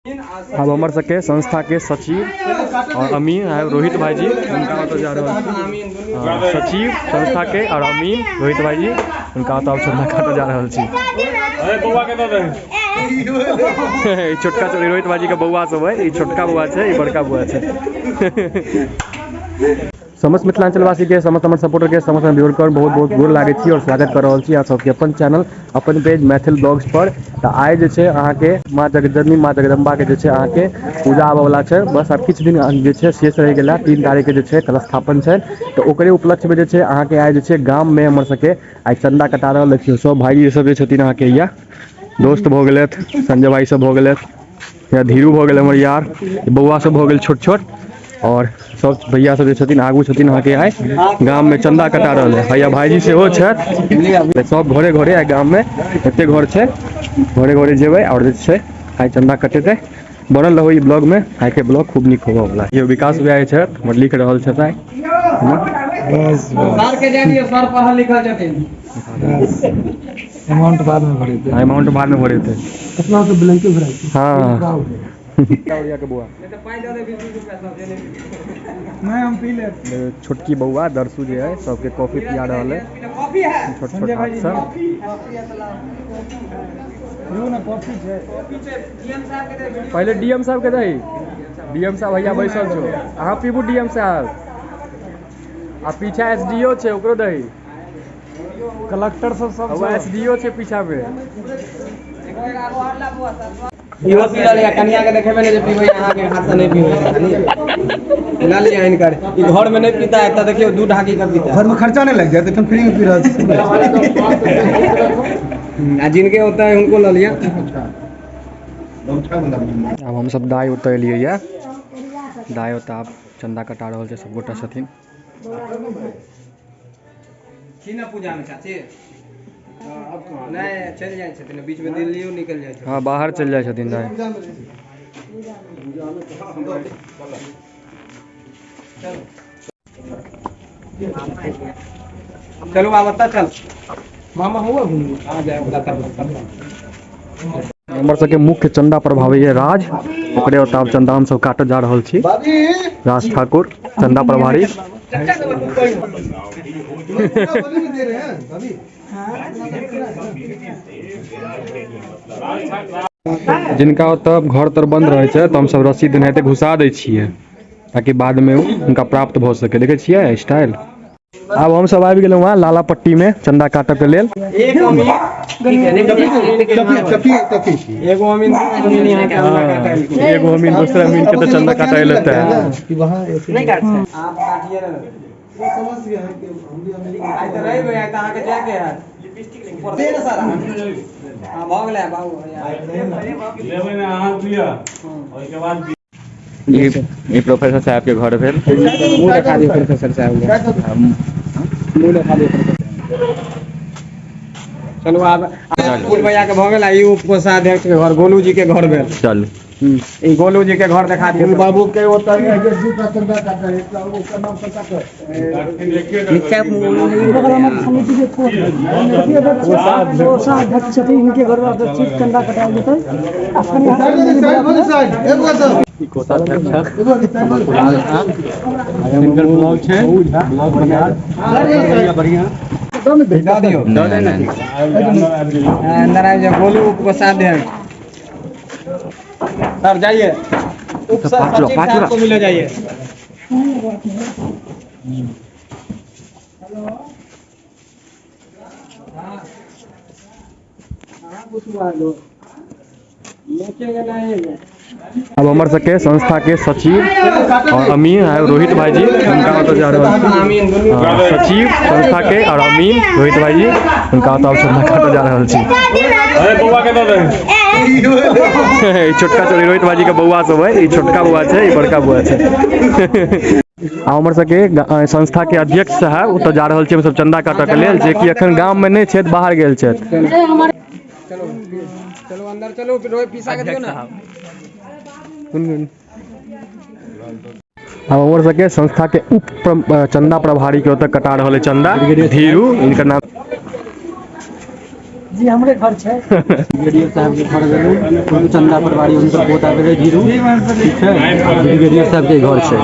आब हमर सबके संस्था के सचिव और अमीन आब रोहित भाईजी हुनका ओतऽ जा रहल छी। हाँ, सचिव संस्था के और अमीन रोहित भाईजी हुनका ओतऽ आब चंदा काटऽ जा रहल छी। ई छोटका रोहित भाईजी के बौआ सब है, ई छोटका बौआ छै, ई बड़का बौआ छै। समस्त मिथिलांचलवासी के, समस्त हमर सपोर्टर के, समस्त व्यूअर के बहुत बहुत गोर लागै छी और स्वागत कर रहल छी अहाँ सबके अपन चैनल अपन पेज मैथिल ब्लॉग्स पर। तऽ आइ जे छै अहाँके माँ जगतजननी माँ जगदम्बा के जे छै अहाँके पूजा आबऽ वाला छै। बस आब किछु दिन जे छै शेष रहि गेल है, 3 तारीख के जे छै कलशस्थापन छै। तऽ ओकरे उपलक्ष्य में जे छै अहाँके आइ जे छै गाम में हमर सबके आइ चंदा कटा रहल देखियौ सब भाईजी सब जे छथिन अहाँके या दोस्त भऽ गेलथि, संजय भाई सब भऽ गेलथि, या धीरू भऽ गेल हमर यार, बौआ सब भऽ गेल छोट छोट, और सब भैया सब जे छथिन आगू छथिन अहाँके आइ गाम में चंदा कटा रहल है। भैया भाईजी सेहो छथि, सब घरे घरे आइ गाम में एते घर छै, घरे घरे जेबै और जे छै आइ चंदा कटेतै। बनल रहू ई ब्लॉग में, आइ के ब्लॉग खूब नीक होबऽ वाला। यो विकास भैया जे छथि हमर लिख रहल छथि आइ। बस सर के जाय दियौ, सर पढ़ल लिखल छथिन। अमाउंट बाद में भरेतै। अमाउंट बाद में भरेतै। अपना तो ब्लैंके भराइ छै। हाँ। के बौआ। नहीं तो पाई दऽ दे 20 रुपया सब जे नहीं पीबै। नहीं, हम पी लेब। छोटकी बौआ दर्शु जे है सबके कॉफी पिया रहल है। कॉफी है। छोट छोट हाथ से। कॉफी है तो लाओ। पियू ना, कॉफी छै। कॉफी छै, डीएम साहब के दे। पहले डीएम साहब के दही। डीएम साहब भैया बैसल छो, अहाँ पीबू डीएम साहब। आ पीछा एसडीओ छै, ओकरो दही। कलेक्टर सब सब वो एसडीओ छै पीछा में। इहो पी लिया, कनिया के देखेबे ने जे पीबै, अहाँ के हाथ से नहीं पीबै। ला लिया इनकर, ई घर में नहीं पीता है, त देखियो 2 ढाकी का पीता है। घर में खर्चा नहीं लग जाए, तो फ्री में पी रहल छी। आ जिनके होता है उनको ल लिया। अब हम सब दाई ओतऽ एलियै या, दाई ओतऽ आब चंदा कटा रहल छै, सब गोटा छथिन। की ना पूजा में चाची? नहीं, चलि जाइ छथिन, बीच में दिल्लियो निकल जाइ छथिन। हाँ, बाहर चलि जाइ छथिन दाई। चलू बाबा, ओतऽ चल। मामा हुआ घूमने? आ जाए, बता, बता। हमर सबके मुख्य चंदा प्रभारी है राज, ओकरे ओतऽ आब चंदा हम सब काटऽ जा रहल छी। राज ठाकुर चंदा प्रभारी। जिनका ओतऽ घर तर बंद रहै छै तऽ हमसब रसीद एनाहिते घुसा दै छियै ताकि बाद में हुनका प्राप्त भऽ सके। देखै छियै स्टाइल। आब हमसब आबि गेलहुँ हँ लाला पट्टी में चंदा काटऽ के लेल। एगो अमीन, अमीन यहाँ चंदा काटल। एगो अमीन दूसरा अमीन के तऽ चंदा काटऽ लेतै। नहीं काटते। आप काटिए ना। आइ तऽ रहि आइ तऽ अहाँके जायके हैत। ऊपर दे ना सारा। हाँ, भऽ गेलै बाबू। लेबै ने अहाँ दिअ, ओहिके बाद ई प्रोफेसर साहब के घर भेल। मुँह देखा दियौ प्रोफेसर साहब के। मुँह देखा दियौ प्रोफेसर। चलू आब फूल भैया के भऽ गेल। ई उप कोषाध्यक्ष के घर, गोलू जी के घर भेल। चलू। ई गोलू जी के घर देखा दियौ। बाबू के ओतऽ दूटा चंदा काटल, एकटा ओकर नाम सबटा कर। नीचा समिति के कोषाध्यक्ष छथिन, हिनके घर में अध्यक्ष चंदा कटायल जेतै। ई कोषाध्यक्ष छथि, हिनकर ब्लॉग छै, ब्लॉग बढ़िया बढ़िया। दऽ दियौ। अंदर आबि जाओ। गोलू उप कोषाध्यक्ष सर जाइए, उप सचिव साहब को मिले जाइए। अब हमर सबके संस्था के सचिव और अमीन रोहित भाईजी हुनका ओतऽ जा रहल छी। हाँ, सचिव संस्था के और अमीन रोहित भाईजी हुनका ओतऽ आब चंदा काटऽ जा रहल छी। बौआ के दऽ दे। ई छोटका रोहित भाईजी के बौआ सब है, ई छोटका बौआ छै, ई बड़का बौआ छै। आ हमर सबके संस्था के अध्यक्ष साहब ओतऽ जा रहल छी हमसब चंदा काटऽ के लेल, जे कि एखन गाम में नहि छथि, बाहर गेल छथि। चलो चलो अंदर चलो, रोहित पीसा के दियौ ना। आब हमर सबके संस्था के उप चंदा प्रभारी के ओतऽ कटा रहल है चंदा, धीरू इनकर नाम। जी हमरे घर छै। ब्रिगेडियर साहब के घर गेलहुँ, चंदा पटवारी हुनकर पोता भेलै धीरू, ठीक छै, ब्रिगेडियर साहब के घर छै।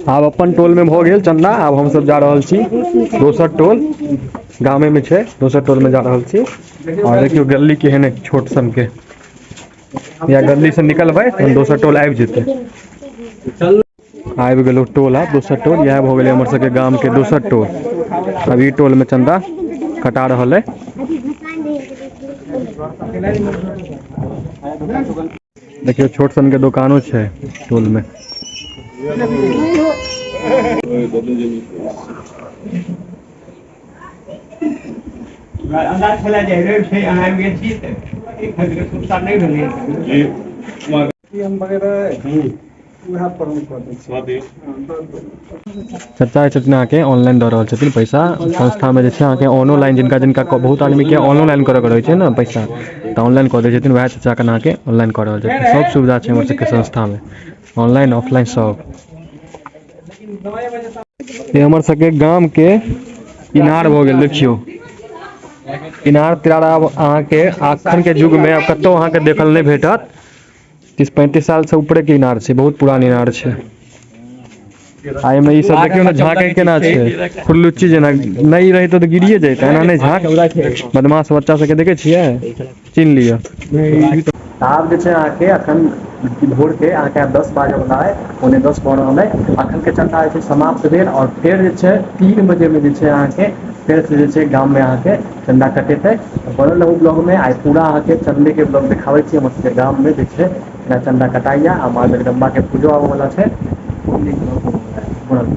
आब अपन टोल में भऽ गेल चंदा। आब हमसब जा रहल छी दोसर टोल, गामे में छै, दोसर टोल में जा रहल छी। और देखियौ गली केहन है छोट सन के, या गली से निकलबै तहन दोसर टोल आबि जेतै। आबि गेलहुँ टोल, आब दोसर टोल इएह भऽ गेलै हमर सबके गाम के दोसर टोल। अब ई टोल में चंदा कटा रहल है। देखियौ छोट सन के दोकानो छै टोल में। अंदाज छलै जे रवि छै, अहाँ आबि गेल छी तऽ एखन सुविधा नहि भेलै। चचा छथिन अहाँके ऑनलाइन दऽ रहल छथिन पैसा। संस्थामे जे छै अहाँके ऑनोलाइन, जिनका जिनका बहुत आदमीके ऑनोलाइन करऽके रहै छै ने पैसा, तऽ ऑनलाइन कऽ दै छथिन। वएह चचा कन अहाँके ऑनलाइन कऽ रहल छथिन। सब सुविधा छै हमर सबके संस्थामे, ऑनलाइन ऑफलाइन सब। ये हमर सबके गामके इनार भऽ गेल। देखियौ इनार तिनार आब अहाँके अखन के युग में आब कतौ अहाँके देखल नहि भेटत। 30-35 साल से ऊपरे के इनार छै, बहुत पुरान इनार छै। आ एहिमे ई सब देखियौ ने झाँके केना छै, खुरलुच्ची जेना। नहि रहितौ तऽ गिरिए जैतै, एना नहि झाँक। बदमाश बच्चा सबके देखै छियै, चिन्ह लिअ। आब जे छै अहाँके अखन भोर के अहाँके आब 10 बाजऽ वला है, 9:45 भऽ रहल है। अखन के चंदा जे छै समाप्त भेल और फेर जे छै 3 बजे में जे छै अहाँके फेर से जे छै गाम में अहाँके चंदा कटेतै। बनल रहू ब्लॉग में, आइ पूरा अहाँके चंदे के ब्लॉग देखाबै छी। हमर सबके गाम में जे छै एना चंदा कटाइया आ माँ जगदम्बा के पूजो आबऽ वला छै। खूब नीक ब्लॉग बनल।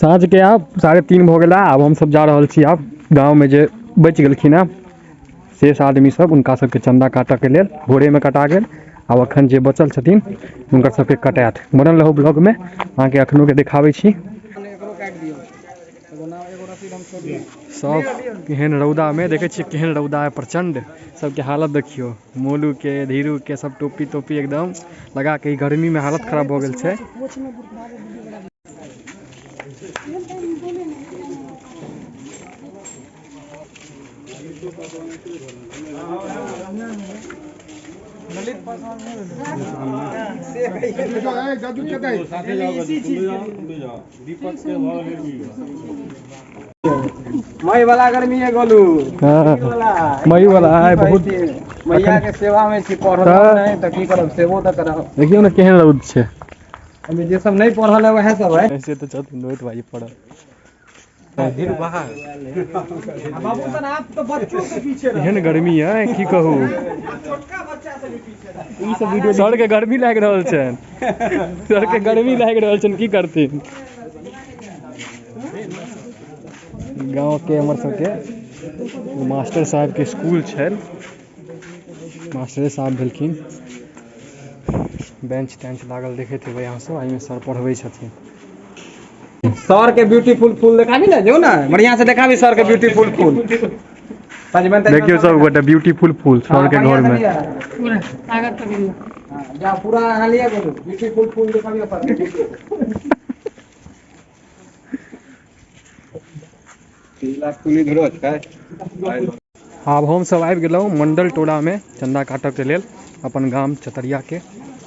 साँझ के आब 3:30 भऽ गेला। आब हमसब जा रहल छी आब गाँव में जे बचि गेलखिन हँ शेष आदमी सब, हुनका सबके चंदा काटऽ के लेल। भोरे में कटा गेल, आब अखन जे बचल छथिन हुनकर सबके कटायत। बनल रहू ब्लॉग में, अहाँके अखनो के देखाबै छी। सब केहन रौदा में देखै छियै, केहन रौदा है प्रचंड। सबके हालत देखियौ, मोलू के, धीरू के, सब टोपी तोपी एकदम लगा के। गर्मी में हालत खराब भऽ गेल छै। मई वाला गर्मी है गोलू, मई वाला है बहुत। मैया के सेवा में छी, पढ़ल नहीं तऽ की करब, सेवो तऽ करब। देखियौ ने केहन रौद छै। अभी जे सब नहीं पढ़ल है वएह सब है। ऐसे तो छथिन रोहित भाई पढ़ल। बाबू सर आप तो बच्चों के पीछे एहन गर्मी है की कहू, सर के गर्मी लागि रहल छनि, सर के गर्मी लागि रहल छनि, की करथिन। गाँव के हमर सबके मास्टर साहब के स्कूल छनि, मास्टरे साहब भेलखिन। बेंच तेंच लागल देखैत हेबै अहाँ सब, एहिमे सर पढ़बै छथिन। सर के ब्यूटीफुल फूल देखाबी ना, जो ना बढ़िया से देखाबी सर के ब्यूटीफुल फूल। देखियौ सब गोटा ब्यूटीफुल फूल सर के घर में। जा पूरा अहाँ लिया करू, ब्यूटीफुल फूल देखाबी सर के। आब हम सब आबि गेलहुँ मंडल टोला में चंदा काटऽ के लेल अपन गाम चतरिया के।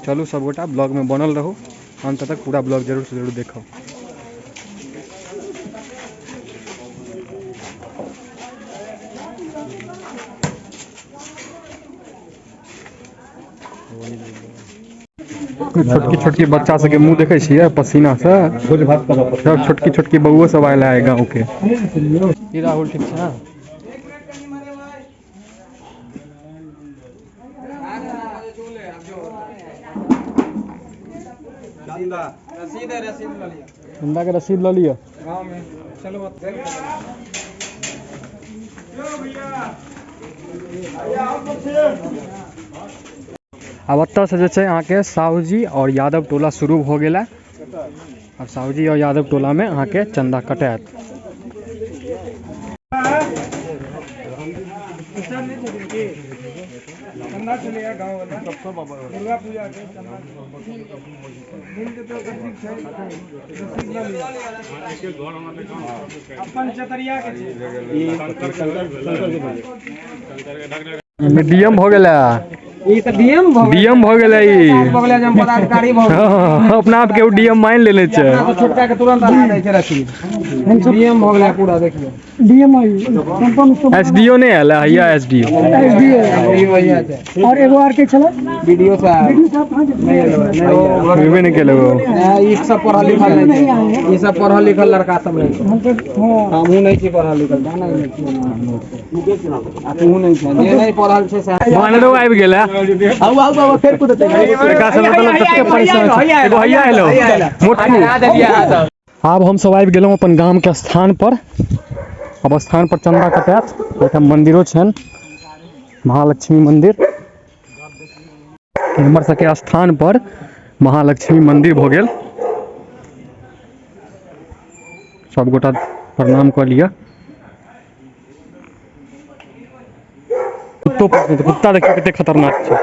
चलू सब गोटा ब्लॉग में बनल रहू, अंत तक पूरा ब्लॉग जरूर से जरूर देखब। छोटकी छोटकी बच्चा सबके मुँह देखै छियै पसीना से, सब छोटकी छोटकी बउओ सब आयल है गाँव के। की राहुल ठीक छै? रसीद है, रसीद लऽ लिअ। चंदा के रसीद लऽ लिअ। गाँव में चलो। आब ओतऽ से जे छै अहाँके साहुजी और यादव टोला शुरू भऽ गेल है। आब साहुजी और यादव टोला में अहाँके चंदा कटायत। चंदा छलैया गाँव वाला दुर्गा पूजा के चंदा मिल जेतै ओकर ठीक छै, रसीद लऽ लिअ। अपन चतरिया के छै। डीएम भऽ गेलै। ई तऽ डीएम भऽ गेलै। डीएम भऽ गेलै ई। भऽ गेलै जे हम पदाधिकारी भऽ गेलै। हँ, अपना आपके ओ डीएम मान लेने छै। अपना से छोटका के तुरंत हटा दै छै रसीद। डीएम भऽ गेलै पूरा, देखियौ। डीएम आई संपन्न उत्सव। एसडीओ नहि आयल है, हैया एसडीओ। एसडीओ। बीडीओ हैया छै। और एगो आर के छलै? बीडीओ साहब बीडीओ साहब कहाँ जेथिन? नहि एलै, नहि ओ हेबे नहि केलै ओ। नहि, ई सब पढ़ल लिखल नहि छै, ई सब पढ़ल लिखल लड़का सब नहि छै। हम तऽ हँ। हमहूँ नहि छी पढ़ल लिखल, जाना नहि छी आ तूहूँ नहि छै, जे नहि पढ़ल छै से। बानरो आबि गेल है। आउ आउ बाबा, फेर कुदतै। एकरा सब मतलब कते परेशान छै। एगो हैया एलो मोटकू। आब हम सब आबि गेलहुँ अपन गाम के स्थान पर। अब स्थान पर चंदा कटायत। एहिठाम मंदिरो छनि, महालक्ष्मी मंदिर। हमर सबके स्थान पर महालक्ष्मी मंदिर भऽ गेल। सब गोटा प्रणाम कऽ लिअ। कुत्तो पोसने, कुत्ता देखियौ कते खतरनाक छै।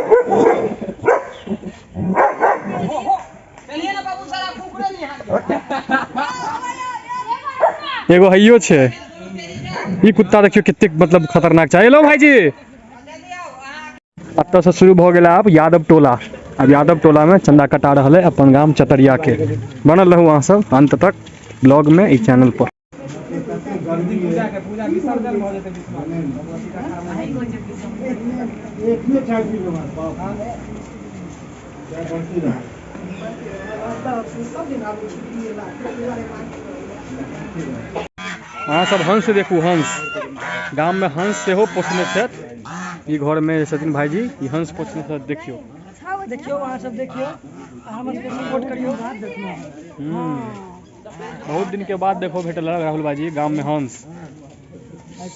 एगो हैयो छै। ई कुत्ता देखियौ कतेक मतलब खतरनाक छै। हेलो भाईजी। एतऽ से शुरू भऽ गेल आब यादव टोला। आब यादव टोला में चंदा कटा रहल है अपन गाम चतरिया के। बनल रहू अहाँ सब अंत तक ब्लॉग में, ई चैनल पर। पूजा के पूजा विसर्जन भऽ जेतै विश्वास। एकने चाय पी लेबै बाप, चाय बरती रहै। अहाँ सब हंस देखू, हंस। गाम में हंस सेहो पोसने छथि। ई घर में जे छथिन भाईजी, ई हंस पोसने छथि। देखियौ। देखियौ, अहाँ सब देखियौ आ हमर सबके सपोर्ट करियौ। बहुत दिन के बाद देखो भेटल है राहुल भाईजी गाम में हंस।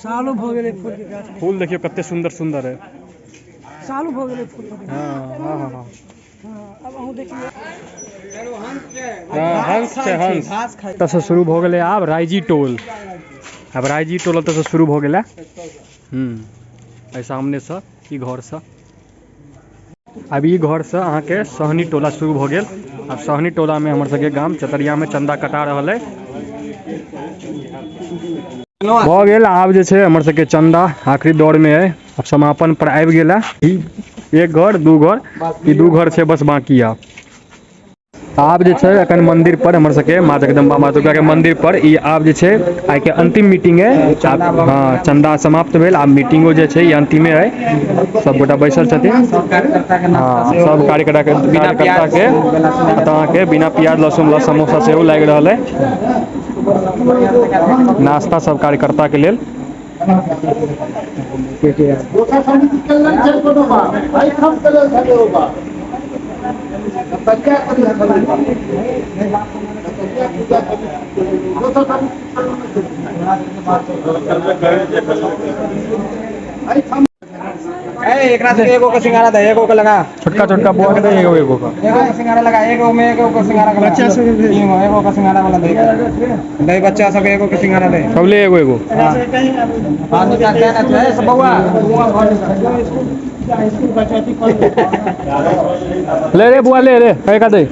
सालो भऽ गेलै फूल के गाछ। फूल देखियौ कते सुंदर सुंदर है। सालो भऽ गेलै फूल के। हाँ हाँ हाँ हाँ। हाँ, आब अहूँ देखियौ। हाँ, हंस छै, हंस। एतऽ से शुरू भऽ गेलै आब रायजी टोल। आब रायजी टोल एतऽ से शुरू भऽ गेलै। एहि सामने से ई घर से आब ई घर से अहाँके सहनी टोला शुरू भऽ गेल। आब सहनी टोला में हमर सबके गाम चतरिया में चंदा कटा रहल है। भऽ गेल। आब जे छै हमर सबके चंदा आखिरी दौर में है, आब समापन पर आबि गेल है। ई एक घर, दू घर, ई दू घर छै बस बाकी। आब आब जे छै एखन मंदिर पर हमर सबके माँ जगदम्बा माँ दुर्गा के मंदिर पर ई आब जे छै आइ के अंतिम मीटिंग है। आब हाँ, चंदा समाप्त भेल। आब मीटिंगो जे छै ई अंतिमे है। सब गोटा बैसल छथिन। सब कार्यकर्ता के नाश्ता हाँ, सेहो। सब कार्यकर्ता के एतऽ अहाँके बिना प्याज लहसुन वाला समोसा सेहो लागि रहल है। नाश्ता सब कार्यकर्ता के लेल। दोसर समिति के लेल छै कोनो बात, एहिठाम के लेल छलै ओ बात। कतरिया के लेल छलै बात। कतरिया पूजा समिति के लेल, दोसर समिति के लेल नहि छलै। एहिठाम ए, एकरा से एगो के सिंगारा दे, एगो के लगा। छोटका छोटका बुआ के दे एगो एगो का। एगो के सिंगारा लगा, एगो में एगो के सिंगारा लगा। बच्चा सब एगो एगो के सिंगारा वाला दे दे, बच्चा सब एगो के सिंगारा दे। सब ले एगो एगो। हाँ हाँ, निकाल देना छै सब बउआ, बउआ घर निकाल। ले रे बुआ, ले रे कहे का दे।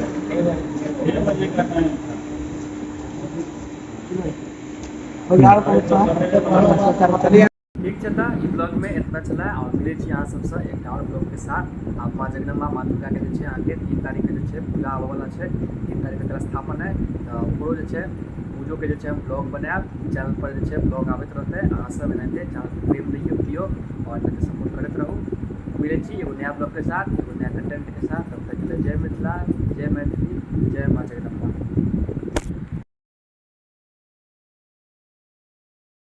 ठीक छै, तऽ ई ब्लॉग में एतना छलै और मिलै छी अहाँ सबसँ एकटा और ब्लॉग के साथ। आब माँ जगदम्बा माँ दुर्गा के जे छै अहाँके 3 तारीख के जे छै पूजा आबऽ वाला छै। 3 तारीख के स्थापन है, तऽ ओकरो जे छै पूजो के जे छै हम ब्लॉग बनायब। चैनल पर जे छै ब्लॉग आबैत रहतै। अहाँ सब एनाहिते चैनल के प्रेम दियौ दियौ और एनाहिते सपोर्ट करैत रहू। मिलै छी एगो नया ब्लॉग के साथ, एगो नया कंटेंट के साथ। तब तक के लिए जय मिथिला, जय मैथिली, जय माँ जगदम्बा।